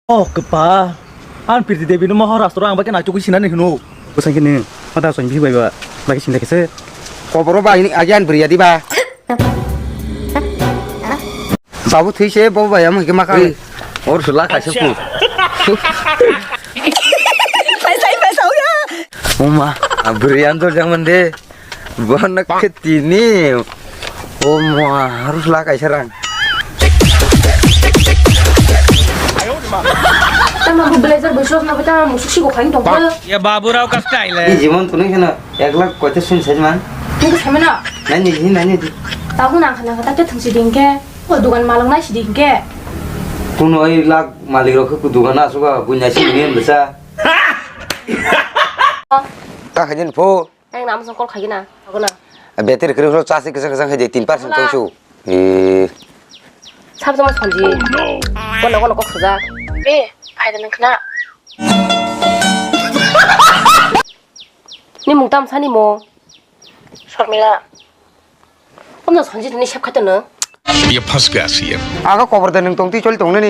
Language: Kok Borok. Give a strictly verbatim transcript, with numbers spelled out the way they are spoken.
Oh, kepa. An Priti Devi no mohor rastro ang baki na chukui sinani hino. Bwsang kini mata song bi bai ba. Baki sinda kese. Koboro ba ini agian beri ya di ba. Babu thui se bo ba ya mo ke maka. Or sula kaisa ku. Paisa, paisa, ya. Oma, beri an to jangan de. Bono khe tini. O ma, harus lah kaisa rang. Tama bu blazer bu short na tama musuk si ko khain tong. Ya babu rao ka style hai. Ni jimon tunui khana ek lakh koita sun sajman. Ni ko samena. Nani ji, nani ji. Tahu na khana kata ke thung si ding ke. Ko dukan malang nai si ding ke. Kuno ek lakh malik rok ko dukan na suka bunya si ni besa. Ta khajen pho. Ang nam song call khaigina, agona. Battery kwrwi phano charge kwchang kwchang khaidi, tin percent tong su. E. Sab jama sonji. Kono kono kok sujak. Be, phaida nang khna. Ni mung tam sani mo. Sormila. Omno sonji ni sep khato no. Ye phas gaya si ye. Aga kobor da nung tong ti chol tong ne.